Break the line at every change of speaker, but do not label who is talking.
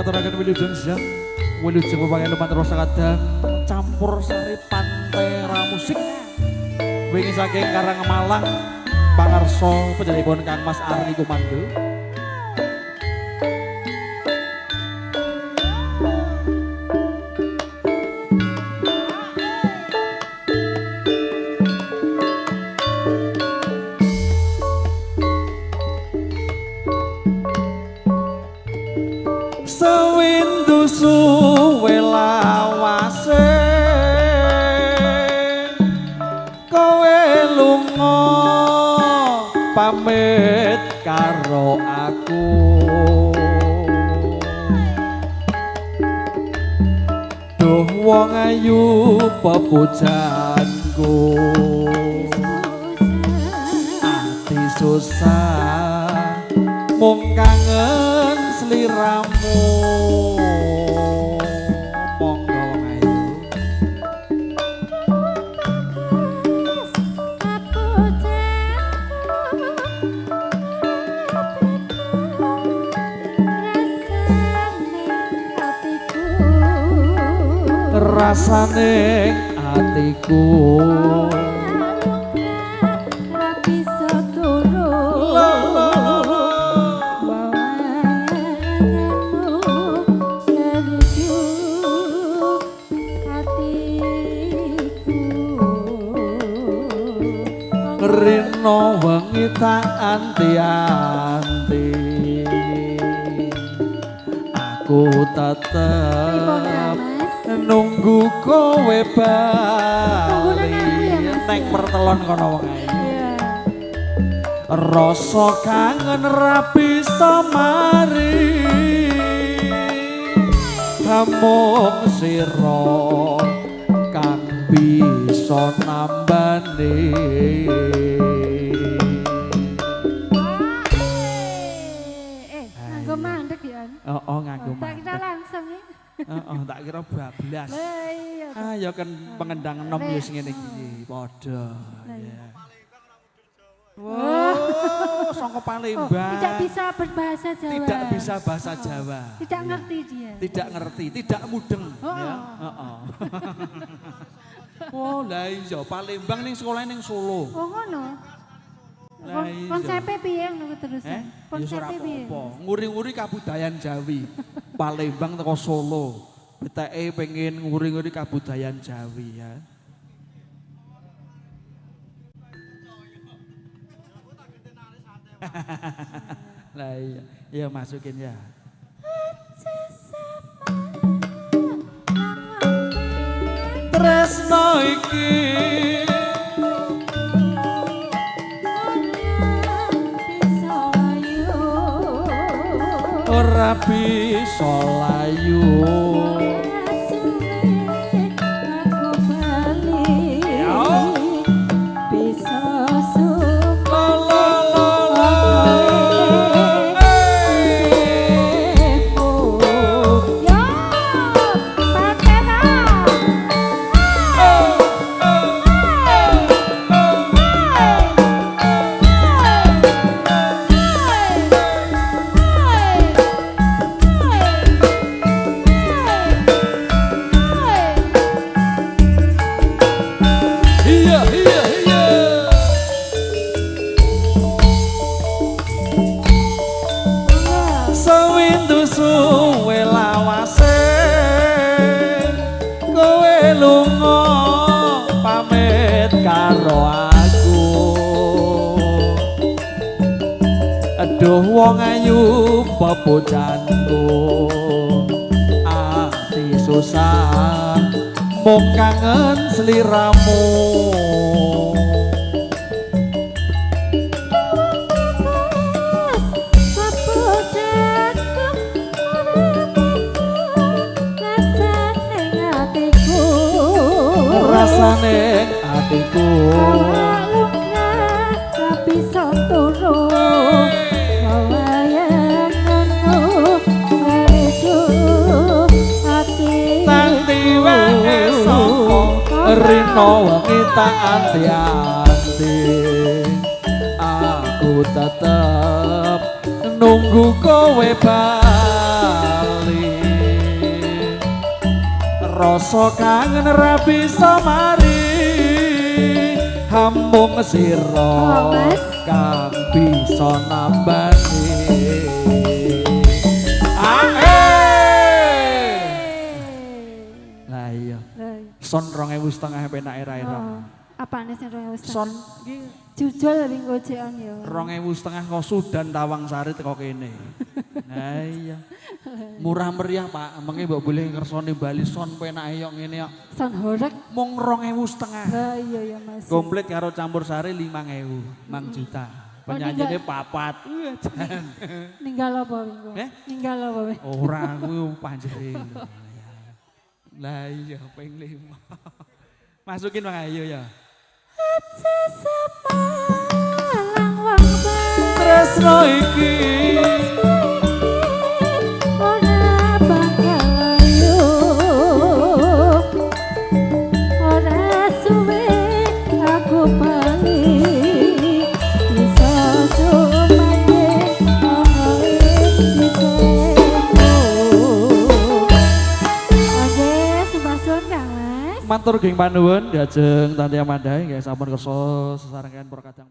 Ngaturaken wilujeng siang, wilujeng pepangihan lumantar kadang campur sari Pantera Musik. Wingi saking Karangmalang, pangarsa panjenenganipun Kang Mas Arni Komando. Sewindu suwe lawase kowe lunga pamit karo aku. Duh wong ayu pepujanku, ati susah mung kangen sliramu. Monggo wong ayu. Rasane atiku rino wengi tak anti-anti, aku tetep nunggu kowe bali. Neng pertelon kono wong ayu. Rasa kangen ra bisa mari, amung sira kang bisa nambani.
Nganggo mandek ya.
Oh, nganggo
Tak
mandek.
kira langsung iki.
Heeh, tak kira bablas.
Lah iya.
Ah, ya kan pengendang enom ya sing ngene iki. Padha. Ya. Wow, saka Palembang.
Tidak bisa berbahasa Jawa.
Tidak bisa bahasa Jawa.
Tidak ngerti dia.
Tidak ngerti, tidak mudeng ya. Heeh. Oh, lah iya Palembang ning sekolah ning Solo.
Oh ngono.
Lah iya.
Konsepe piye ngono terus?
Eh,
Konsepe piye?
Nguri-nguri kabudayan Jawi. Palembang teko Solo. Beteke pengen nguri-nguri kabudayan Jawi ya. Lah iya, iya masukin ya. Tresno iki ora bisa layu. Iya iya iya. Sewindu suwe lawase kowe lunga pamit karo aku. Aduh wong ayu pepujanku, ati susah mung kangen sliramu. Rasane atiku rino wengi tak anti-anti, aku tetep nunggu kowe bali. Rasa kangen ra bisa mari, hamung sira
Oh, Mas.
Kang bisa nambani. Ae. Lah iya.
Lah iya.
Son 2.500 penake ra era.
Oh, apane sing 2.500?
Son iki
jujur lebih gocekan ya.
2.500 kok Sudan Tawang Sari teko kene. Nah iya. Murah meriah, Pak. Mengke mbok boleh ngersone Bali son penake yo ngene yo.
Son horek.
Mung 2.500.
Lah iya ya, Mas.
Komplit karo campur sari 5.000, mang juta.
Oh,
Penyanyine
ninggal-
papat. Wah, jan.
Ninggal apa minggu?
Eh?
Ninggal apa? Wing?
Ora, kuwi panjere. Lah iya ping 5. Masukin Bang Ayu ya.
Aja semalang wong.
Tresno iki
ora bakal layu. Ora suwe aku bali. Bisa sumandhing ana ing isihku. Oke, sembah suwun, Kang Mas.
Matur geng panuwun diajeng Tanti Amanda nggih sampun kersa sesarengan para kadang.